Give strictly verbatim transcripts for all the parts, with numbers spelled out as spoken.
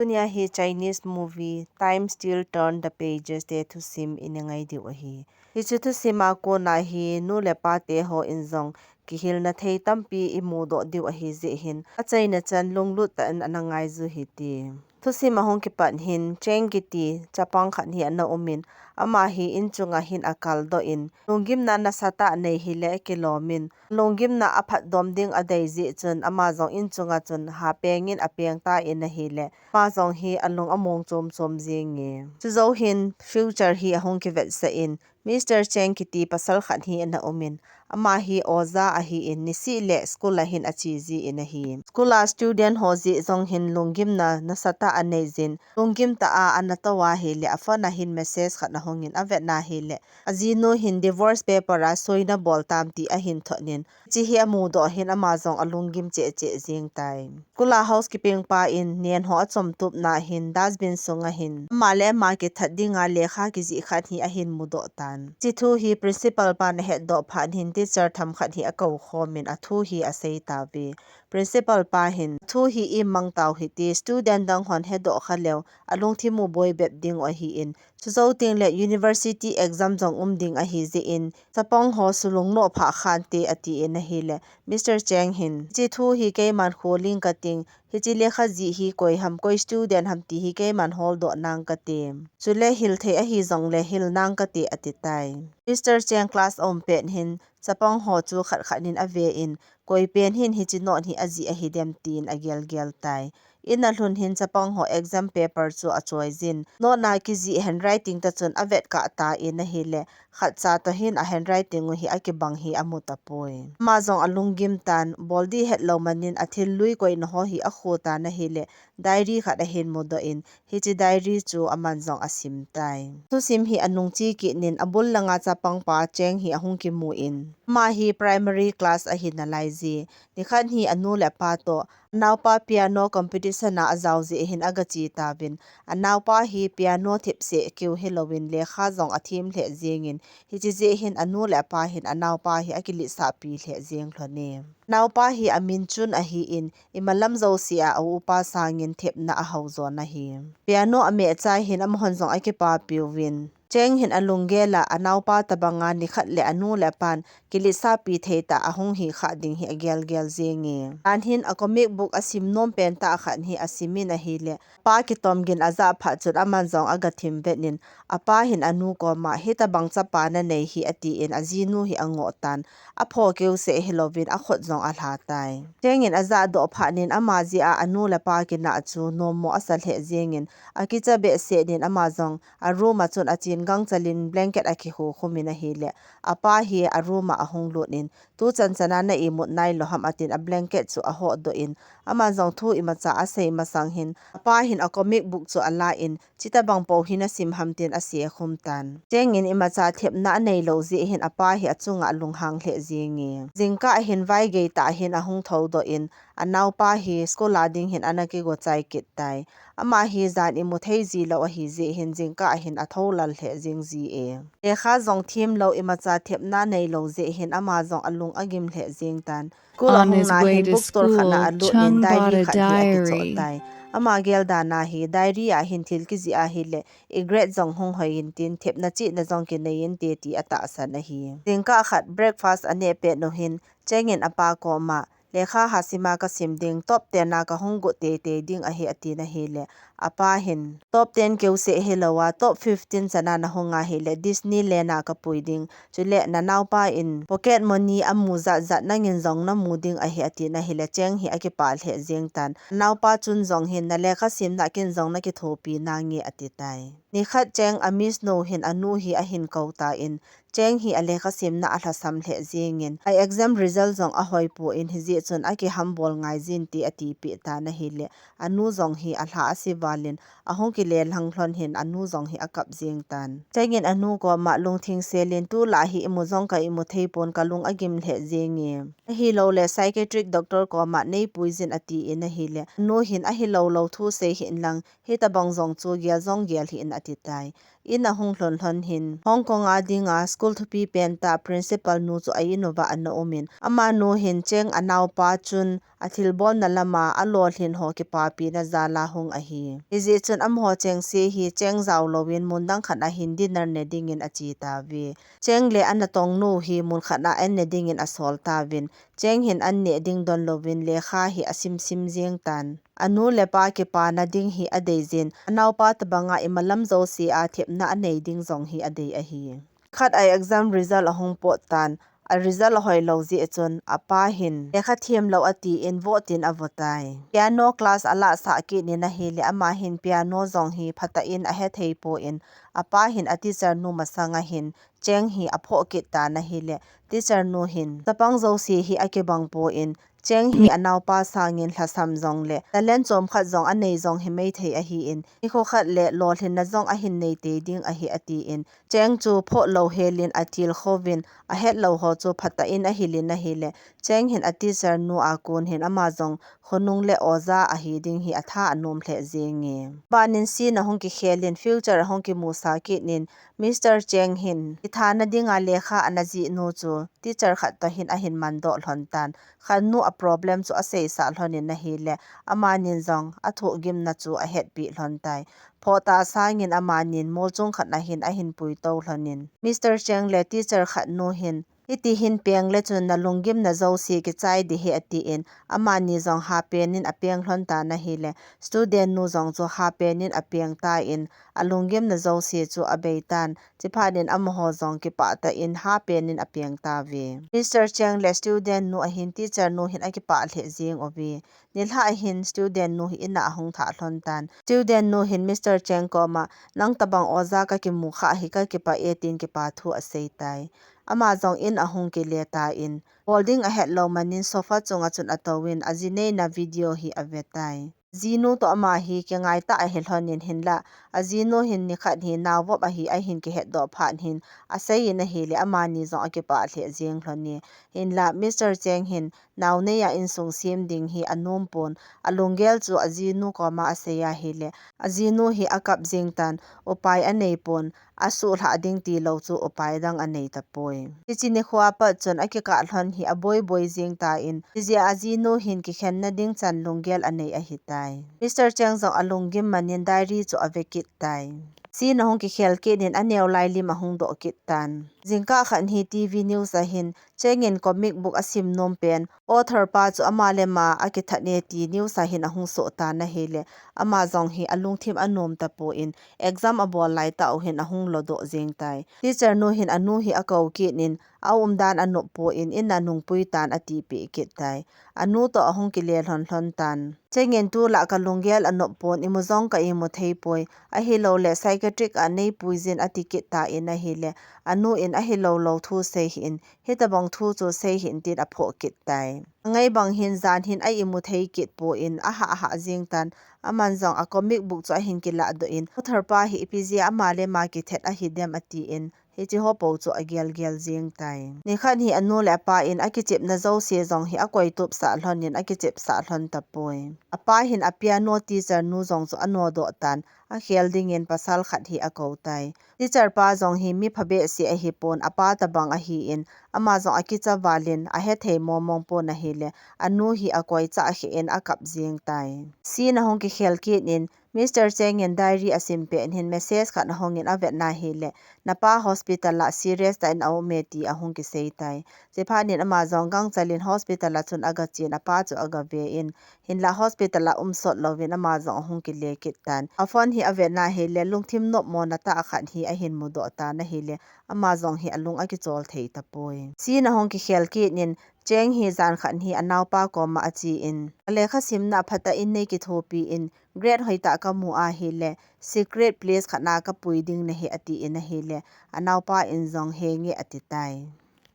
Tunia hi Chinese movie Time Still Turn the Pages te thusim i ngai diu ahi. Hiche thusim a kona hi nu le pa te ho in jong kihilna thei tampi i mudoh diu ahi jeh hin, achaina chan lunglut tah in ana ngai ju hite. Thusim ahung kipat hin Cheng kiti chapang khat hi ana um in, ama hi inchunga hin akal doh in, lunggimna nasatah anei hile akilom in, lunggimna aphatdom ding adei jeh chun ama jong inchunga chun ha peng in apeng tan ahile, ama jong hi alung among chom chom jenge. Chujou hin future hi ahung kivetsah in, Mister Cheng kiti pasal khat hi ana um in, ama hi oja ahi in, nisih le school a hin ache jin ahi. School a student ho jeh jong hin lunggimna nasatah anei jin, lunggim tah a ana tou ahile, aphone a hin message khat ahung in, avetna hile, ajinu hin divorce paper a soina bol tam ti ahin thot in, hiche hi amudoh hin ama jong alunggim cheh cheh jeng tai. School a housekeeping pa in nen ho achom tupna hin dustbin sunga hin ama le ama kithat dinga lekha kijih khat hi ahin mudoh tan. Hiche thu hi principal pan ahetdoh phat hin teacher themkhat hi akou khom in athu hi asei tauve. Principal pa hin, thu hi imang tau hite, student dang hon hedoh kha leu, alungthim u boi bep ding u ahi in, chujou teng le university exam jong um ding ahi jeh in, chapang ho sulung noh phah khante ati in ahile, Mister Cheng hin, hiche thu hi keiman kholing kating, hiche lekha jih hi koi ham, koi student ham ti hi keiman holdoh nang kate. Chule hil thei ahi jong le hil nang kate ati tai. Mister Cheng class a um pet hin, chapang ho chu khat khat in ave in, koi pen hin hiche note hi ajih ahi dem tin agel gel tai. In alhun hin chapang ho exam paper chu achoi jin, note na kijih handwriting ta chun avet kah tan ahile, khatcha toh hin a handwriting u hi akibang hi amu tapoi. Ama jong alunggim tan, bol ding hetlou man in athil lui koina ho hi akhu tan ahile, diary khat ahin mudoh in, hiche diary chu aman jong asim tai. Thusim hi anung che kit in abul langa chapang pa Cheng hi ahung kimu in, ama hi primary class ahi nalai jeh, nikhat hi anu le apa toh, anaopa piano competition a ajao jeh hin aga che tauvin, anaopa hi piano thepseh keu hilouvin lekha jong athem lheh jeng in, hiche jeh hin anu le apa hin anaopa hi akiletsahpi lheh jeng lhon e. Anaopa hi amin Chun ahi in, imalam jouse a a upa sangin thepna ahao jo ahi. Piano ameh chai hin amahon jong akipapi uvin, Cheng hin alunggel a anaopa tabanga nikhat le anu le apan kiletsahpi thei tah a ahung hi kha ding hi agel gel jenge. Ahin a comic book asim nom pen tah khat hi asim in ahile, apa kitom gin ajah phat chun aman jong aga thim vet in, apa hin anu koma, hitabang chapa nanei hi ati in ajinu hi angoh tan, apho keu seh hilouvin akhut jong alha tai. Cheng in ajah doh phat in ama jeh a anu le apa kinah chu nommo asa lheh jeng in, akicha behseh in ama jong a room a chun achen gangchal in blanket akikhu khum in ahile, apa hi a room a ahung lut in, tuchan chan a na imut nailou ham atin a blanket chu ahoh doh in, aman jong thu imacha asei masang hin, apa hin a comic book chu ala in, chutabang po hi nasim ham tin asei khum tan. Cheng in imacha thepna aneilou jeh hin apa hi achunga alunghang lheh jenge. Jingkah hin vaigei tah hin ahung thou doh in, anaopa hi school a ding hin ana kigo chai kit tai. Ama hi jan imu thei jilou ahi jeh hin jingkah hin atho lal lheh jeng jie. Lekha jong themlou imacha thepna neilou jeh hin ama jong alung agim lheh jeng tan. School a hung na hin book store khat na alut in diary khat hi akichoh tai. Ama gel dan a hi diary a hin thil kijih ahile, i grade jong hung hoi intin, thepna chihna jong kinei inte ti atahsan ahi. Jingkah khat breakfast aneh pet u hin, Cheng in apa koma, lekha ha sima kasim ding, top ten a kahung got teitei ding ahi atin ahile, apa hin, top ten keu seh hilou a, top fifteen chan a nahung ahile, Disneyland a kapui ding. Chule nanaopa in pocket money amu jat jat nangin jong namu ding ahi atin ahile, Cheng hi akipah lheh jeng tan. Anaopa chun jong hin, nalekha simna ken jong nakithopi nange ati tai. Nikhat Cheng a miss nu hin anu hi ahin kou tan, Cheng hi alekha simna alhasam lheh jeng in, a exam result jong ahoi pon hijeh chun akihambol ngai jin ti atipeh tan ahile, anu jong hi alha ase val in, ahung kile lhang lhon hin anu jong hi akap jeng tan. Cheng in anu koma lungthim sel in, tulai hi imu jong ka imu thei pon, kalung agim lheh jenge. Ahilouleh psychiatric doctor koma neipui jin atin ahile, anu hin ahilou lou thu sei hih in lang, hitabang jong chu gel jong gel hih in ati tai. in ahung lhon lhon hin, Hong Kong a dinga school thupi pen tah principal nu chu a in uva ana um in, amanu hin Cheng anaopa chun athilbolna lama alolhin ho kipapina jal a hung ahi. Hijeh chun amaho chengse hi Cheng jao louvin mun dang khat a hin dinner ne dingin ache tauve. Cheng le anatong nu hi mun khat a an ne dingin asol tauvin, Cheng hin an neh ding don louvin lekha hi asim sim jeng tan. Anu le apa kipana ding hi adei jin, anaopa tabanga imalam jouse a thepna anei ding jong hi adei ahi. Khat a exam result ahung pot tan, a result ahoi lou jeh chun apa hin lekha them lou atin vote in avo tai. Piano class alah sah kit in ahile, ama hin piano jong hi phatah in ahe thei pon, apa hin a teacher nu masanga hin Cheng hi aphoh kit tan ahile, teacher nu hin chapang jouse hi akibang pon, Cheng hi anaopa sangin lhasam jong le talent chom khat jong anei jong hi mai thei ahin, nikho khat le lolhinna jong ahin nei tei ding ahi atin, Cheng chu phoh lou helin atilkhouvin, ahet lou ho chu phatah in ahil in ahile, Cheng hin a teacher nu a kon hin ama jong khonung le oja ahi ding hi atha anom lheh jenge. Banin scene ahung kikhel in future ahung kimusa kit in, Mister Cheng hin kithana dinga lekha ana jih nu chu teacher khat toh hin ahin mandoh lhon tan. Khat nu a problem chu aseisah lhon in ahile, amanin jong athohgimna chu ahetpi lhon tai. Phoh tah sangin amanin molchung khat a hin ahin puitou lhon in, Mister Cheng le teacher khat nu hin, hiti hin peng le chun nalunggimna jouse kichai ding ahi atin, amani jong hapen in apeng lhon tan ahile, student nu jong chu hapen in apeng tan, alunggimna jouse chu abei tan, chuphat in amaho jong kipah tah in hapen in apeng tauve. Mister Cheng le student nu a hin teacher nu hin akipah lheh jeng uve. Nilhah a hin student nu hi in a ahung thah lhon tan. Student nu hin Mister Cheng koma, "Nang tabang oja kakimu khah hi kakipah e," tin kipa thu asei tai. Ama jong in ahung kile tan, bol ding ahet lou manin sofa chunga chun atouvin, aji neina video hi ave tai. Jinu toh ama hi kingai tah ahi lhon in hinlah, ajinu hin nikhat hi nao vop ahi ahin kihetdoh phat hin, asei in ahile amani jong akipah lheh jeng lhon e. Hinlah, Mister Cheng hin nao nei a insung sem ding hi anom pon, alunggel chu ajinu koma asei ahile, ajinu hi akap jeng tan, upai anei pon, asuhlhah ding tilou chu upai dang anei tapoi. Hiche nikho a pat chun akikah lhon hi aboi boi jeng tan, hijeh a ajinu hin kikhenna ding chan lunggel anei ahitai. Mister Cheng jong alunggim manin diary chu ave kit tai. Scene ahung kikhel kit in aneo lai lim ahung doh kit tan. Jingkah khat hi T V news a hin, Cheng in comic book asim nom pen author pa chu ama le ama akithat e ti news a hin ahung soh tan ahile, ama jong hi alungthim anom tapon, exam abol lai tah u hin ahung lodoh jeng tai. Teacher nu hin anu hi akou kit in, aumdan anop pon, in a nungpui tan atipeh kit tai. Anu toh ahung kile lhon lhon tan. Cheng in tulai kalunggel anop pon, imu jong ka imu thei poi. Ahilouleh psychiatric a neipui jin ati kit tan ahile, anu in ahilou lou thu sei hih in, hitabang thu chu sei hih in tin aphoh kit tai. Angai bang hin jan hin a imu thei kit pon, ahah hah jeng tan, aman jong a comic book chu ahin kilah doh in, author pa hi ipi jeh a ama le ama kithat ahi dem atin, hiche ho po chu agel gel jeng tai. Nikhat hi anu le apa in akichepna jouse jong hi akoi tup sah lhon in akichep sah lhon tapoi. Apa hin a piano teacher nu jong chu anodoh tan, akhel ding in pasal khat hi akou tai. Teacher pa jong hi mi phabeh seh ahi pon, apa tabang ahin, ama jong akicha val in, ahe thei mong mong pon ahile, anu hi akoi chah khe in akap jeng tai. Scene ahung kikhel kit in, Mister Cheng in diary asim pet hin message khat ahung in avet na ahile, "Napa hospital a serious tah in aum e," ti ahung kisei tai. Chuphat in ama jong gangchal in hospital a chun agachen, apa chu agave in, hinlah hospital a um sot louvin ama jong ahung kile kit tan. A phone hi avet na ahile, lungthim nopmo na tah khat hi ahin mudoh tan ahile, ama jong hi alung akichol thei tapoi. Scene ahung kikhel kit in, Cheng hi jan khat hi anaopa koma achen, "Ka lekha simna phatah in nei kithopi in, grade hoitah kamu ahile, secret place khat a kapui ding nahi," atin ahile, anaopa in jong, "Henge," ati tai.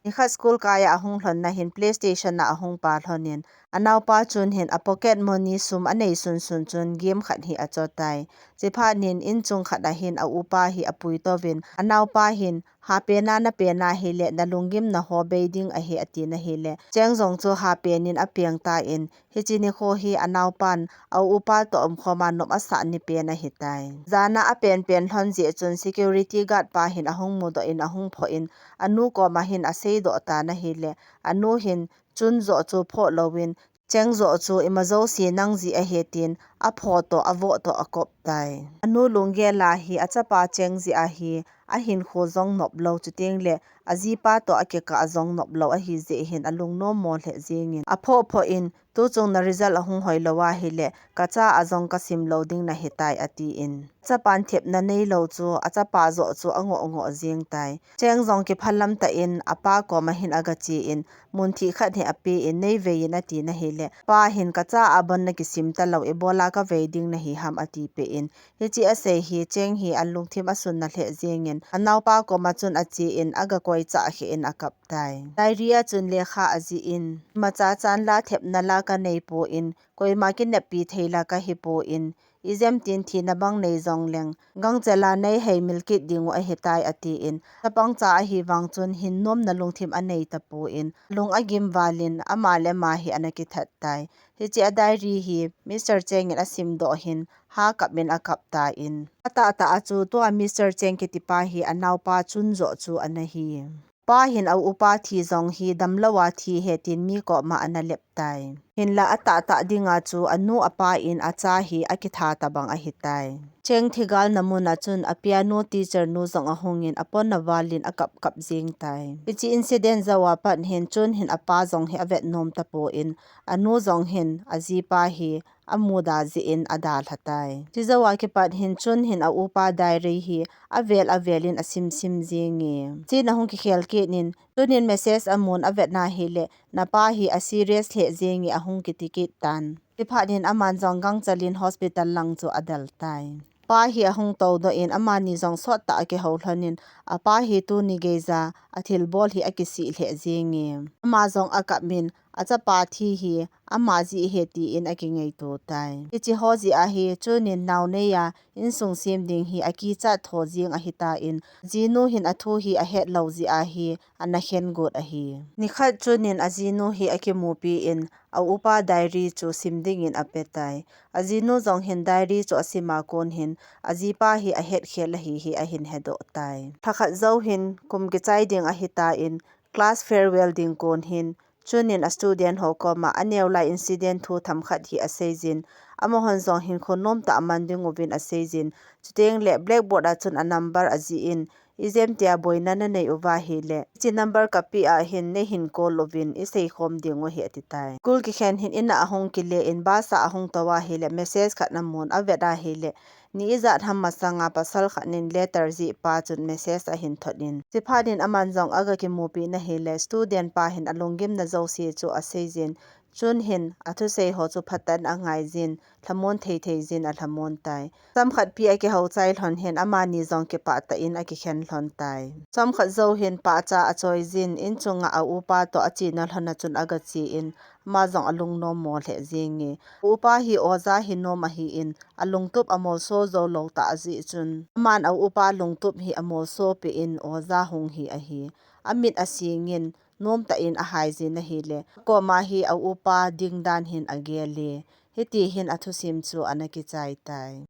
Nikhat school kai a ahung lhon na hin PlayStation a ahung pa lhon in, anaopa chun hin a pocket money sum anei sun sun chun game khat hi acho tai. Chuphat in inchung khat a hin a upa hi apui touvin, anaopa hin Hapen a napen ahile, nalunggimna ho bei ding ahi, atina ahile, Cheng jong chu hapen in apeng tan, hiche nikho hi anaopan a upa toh umkhom a nop asah nipen ahitai. Jan a apenpen lhon jeh chun security guard pa hin ahung mudoh in ahung phoh in, anu koma hin aseidoh tan ahile, anu hin Chun joh chu phoh louvin, Cheng joh chu ima jouse nang jeh ahi tin, aphoh toh, avoh toh akop tai. Anu lunggel a hi achapa Cheng jeh ahi, ahinkho jong nop lou, chuteng le ajipa toh akikah jong nop lou ahi jeh hin alungnom mo lheh jeng in, aphoh phoh in, tuchung na result ahung hoi lou ahile, kacha a jong kasim lou ding nahitai, atin. Achapan thepna neilou chu, achapa joh chu angoh ngoh jeng tai. Cheng jong kiphalam tah in, apa koma hin agache in, mun thih khat hi apen, neivei in atina ahile, pa hin kacha a bon nakisim talou, ibola kavei ding nahi ham atipeh in, hiche asei hi, Cheng hi alungthim asunna lheh jeng in, anaopa koma chun ache in, agakoi chah kheh in akap tai. Diary a chun lekha ajih in, imacha chan la thepna la kanei pon, koima kineppi thei la kahi pon, ijemtin thina bang nei jongleng, gangchel a neihei mil kit ding u ahitai, atin, chapang cha ahi vang chun hin nomna lungthim anei tapon, lung agim val in, ama le ama hi ana kithat tai. Hiche a diary hi Mister Cheng in asim doh hin, ha kap in akap tan. Atahtah a chu tua Mister Cheng kiti pa hi anaopa Chun joh chu ana hi. Pa hin a upa thi jong hi damlou a thi ahi tin mi koma ana lep tai. Hinla atahtah ding a chu anu apa in acha hi akitha tabang ahitai. Cheng thigalna mun a chun a piano teacher nu jong ahung in apon aval in akap kap jeng tai. Hiche incident jou a pat hin Chun hin apa jong hi avet nom tapon, anu jong hin ajipa hi amuda jeh in adalha tai. Chujou a kipat hin Chun hin a upa diary hi avel avel in asim sim jeng e. Chun ahung kikhel kit in, Chun in message amun avet na ahile, napa hi a serious lheh jeng e, ahung kiti kit tan. Chuphat in aman jong gangchel in hospital lang chu adel tai. Pa hi ahung toudoh in, amani jong sot tah a akihou lhon in, apa hi tuni geija athilbol hi akisih lheh jeng e. Ama jong akap in, achapa thi hi ama jeh ahi tin akingaito tai. Hiche ho jeh ahi, Chun in nao nei a insung sem ding hi akichat tho jeng ahitan, jinu hin athu hi ahet lou jeh ahi, ana khen got ahi. Nikhat Chun in ajinu hi akimupi in, a upa diary chu sim ding in ape tai. Ajinu jong hin diary chu asim a kon hin, ajipa hi ahet khel ahi hi ahin hedoh tai. Lhakhat jou hin, kum kichai ding ahitan, class farewell ding kon hin, Chun in a student ho koma aneo lai incident thu themkhat hi asei jin, amahon jong hinkho nom tah a man ding uvin asei jin, chuteng le blackboard a chun a number ajih in, ijemtia boina nanei uva ahile, hiche number kapeh a hin neihin call uvin isei khom ding u ahi ati tai. School kikhen hin in a ahung kile in bus a ahung tou ahile, message khat amun avet ahile, ni ijat ham masang a pasal khat in letter jih pa chun message ahin thot in. Chuphat in aman jong aga kimupi na ahile, student pa hin alunggimna jouse chu asei jin, Chun hin athusei ho chu phatah in angai jin, lhamon thei thei jin alhamon tai. Chomkhat pi akihou chai lhon hin amani jong kipah tah in akikhen lhon tai. Chomkhat jou hin pahcha achoi jin, in chunga a upa toh achena lhon a chun aga che in, ama jong alungnom mo lheh jeng e. Upa hi oja hi nom ahin, alungtup amolso jou lou tah jeh chun, aman a upa lungtup hi amolso peh in oja hung hi ahi. Amit asing in, nom tah in ahai jin ahile, koma hi a upa ding dan hin agel e. Hiti hin athusim chu ana kichai tai.